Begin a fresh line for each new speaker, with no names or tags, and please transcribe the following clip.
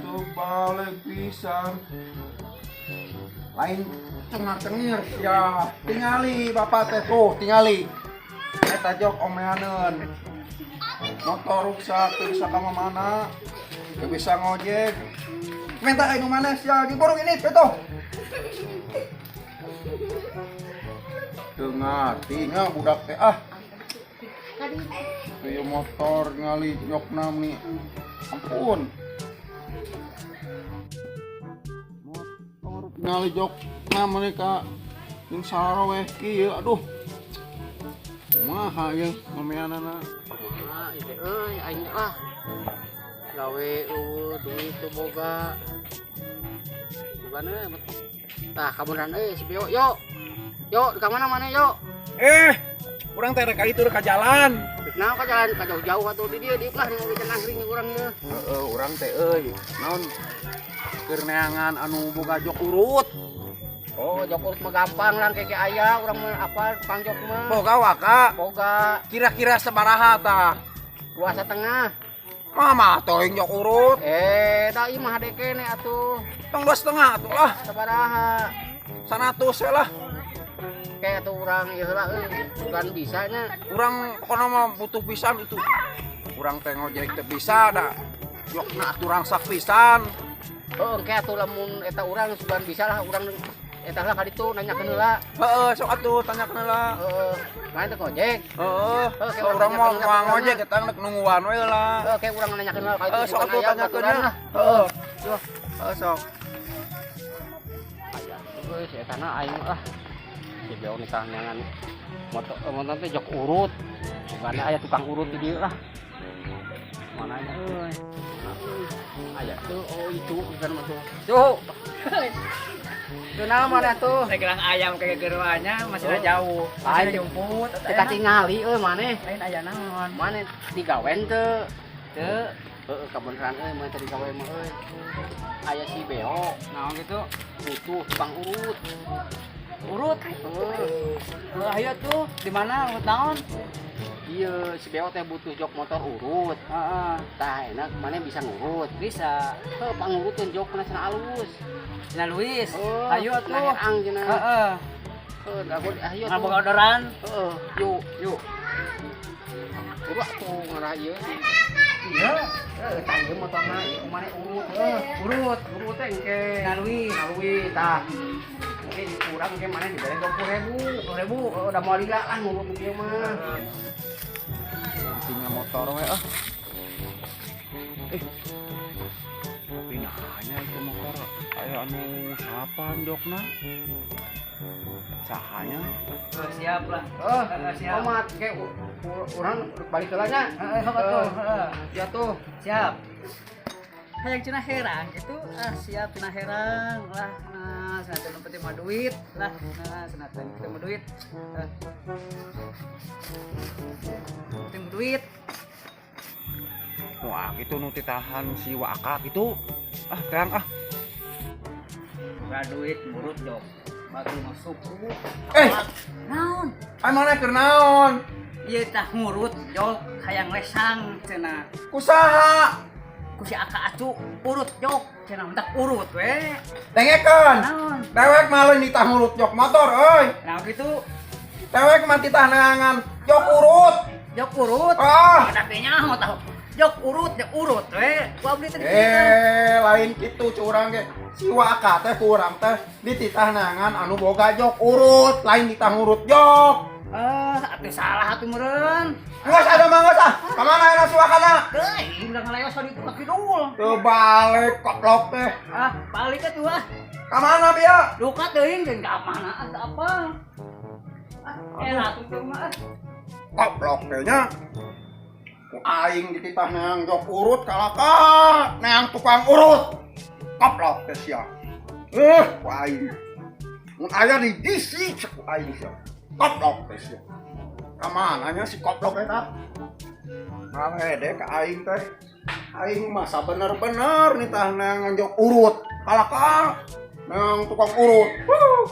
Teu balik pisan. Lain cengar-cengir ya. Tingali bapak teh tuh, tingali. Eta jok omeaneun. Motor rusak, teu bisa ka mana. Teu bisa ngojek. Minta ka nu mana sia, diborong ini tuh. Teu ngarti nya budak teh ah. Tuh motor ngali jokna nih. Ampun. Motor ngali jokna mereka jeung saraweh kieu aduh. Kumaha ieu ngomeanana?
Kumaha ieu teh euy aing ah. Gawe eueuh duit teu boga. Bukan euy. Tah kabeneran euy si Bio yo. Yo ka mana maneh yo?
Urang teh rek ka ditu rek ka jalan.
Naon ka jalan ka jauh-jauh atuh di dieu diuk lah ning cenah ring urang ieu.
Heeh, urang teh euy, naon keur neangan anu boga jok urut.
Oh, jok urut mah gampang lah keke aya urang mah apa tukang jok mah.
Boga waka.
Boga.
Kira-kira sabaraha tah?
2,5.
Mama teuing jok urut.
Da ieu mah hade kene atuh.
Tong 2,5 atuh lah.
Sabaraha?
100 we lah.
Kayak atuh urang ieu heula euy, bukan bisa nya.
Urang pokona mah butuh pisan itu. Urang teh ngojek teh bisa da. Jokna atuh rangsak pisan.
Heeh, engke atuh lamun eta urang sugan bisa lah urang eta lah ka ditu nanyakeun heula.
Heeh, sok atuh tanyakeun heula.
Heeh, mana teh ngojek?
Heeh,
Heeh,
sok urang mah moal ngojek eta rek nungguan we lah.
Heeh, kayak urang nanyakeun heula ka ditu.
Heeh, sok atuh
aya
tanyakeun
baturan
nya.
lah.
Heeh. Heeh, sok.
Aya euy si eta na aing ah. Si Beo nikah neangan motor motor teh jok urut. Bukan aya tukang urut di dieu lah. Mana nya euy. Aya tuh, oh itu bukan mah tuh. Tuh. Kenal mana tuh?
Rek ayam kayak geruannya masih
Oh.
jauh.
Lain
Masih jemput.
Kita tingali euy maneh.
Lain aya naon.
Maneh digawen teu?
Teu.
Heeh, kabeneran euy maneh teh digawe mah euy. Aya si Beo,
Naon gitu?
butuh tukang urut.
Urut.
Heeh.
Heeh, ayo tuh di mana urut naon?
Iya, si Beo teh butuh jok motor urut.
Heeh.
Tah enak maneh bisa ngurut.
Bisa.
Heuh, panguruteun jokna cenah alus.
Cenah Luis.
Heuh,
Ayo atuh.
cenah herang cenah.
Heeh.
Heuh, da gua ayo tuh.
Ngaboga orderan.
Heeh, yuk, yuk. Urut atuh ngarah ieu.
Iya.
Heeh, tah ieu motorna ieu maneh urut. Heuh,
Urut.
urut teh engke.
Cenah Luis.
Cenah Luis tah. Engke kurang engke maneh dibere 20.000.
20.000.
Heeh, udah moal lila lah ngurut ieu mah.
Tinggal motor we ah. Tapi nanya itu motor aya anu salapan jokna. Sahanya?
Oh, siap lah.
Oh,
Heeh, siap.
omat ke urang balik heula nya.
Heeh, sok atuh. Heeh.
Ya tuh.
Siap. Hayang cenah herang gitu. Ah, siap cenah herang lah. Nah, cenah teh nu penting mah duit lah. Nah, cenah teh nu penting mah duit. Ah. Penting mah duit.
Wah, gitu nu titahan si Waka gitu. Ah, terang ah.
Boga duit murut dong. Batu masuk.
Eh,
Naon?
ai mana keur naon?
Ieu tah ngurut jok hayang lesang cenah.
Kusaha?
Ku si Aka Acu urut jok cenah mentak urut we.
Dengekeun.
Naon?
Dewek mah lain ditah ngurut jok motor euy.
Naon gitu?
Dewek mah titah neangan jok urut.
Jok urut.
Ah.
Ada nya mau tahu. Jok urut, jok urut we. Ku abdi teh
Lain kitu curang ge. Si Waka teh kurang teh dititah neangan anu boga jok urut, lain ditah ngurut jok.
Ah, atuh salah atuh meureun.
Geus ada mah geus ah. Ka mana eta si Wakana?
Euy, udah ngaleos di ka kidul.
Teu balik koplok teh.
Ah, balik atuh ah.
Ka mana bieu?
Duka teuing jeung ka mana atuh apa? Ah, era atuh teh mah. Ah.
Koplok teh nya. Ku aing dititah neang jok urut kalaka neang tukang urut. Koplok teh sia. Ku aing. Mun aya di disi cek ku aing sia. Koplok teh sia. Ka mana nya si koplok eta? Ngalede ka aing teh. Aing masa bener-bener nitah neang jok urut kalaka neang tukang urut. Huh.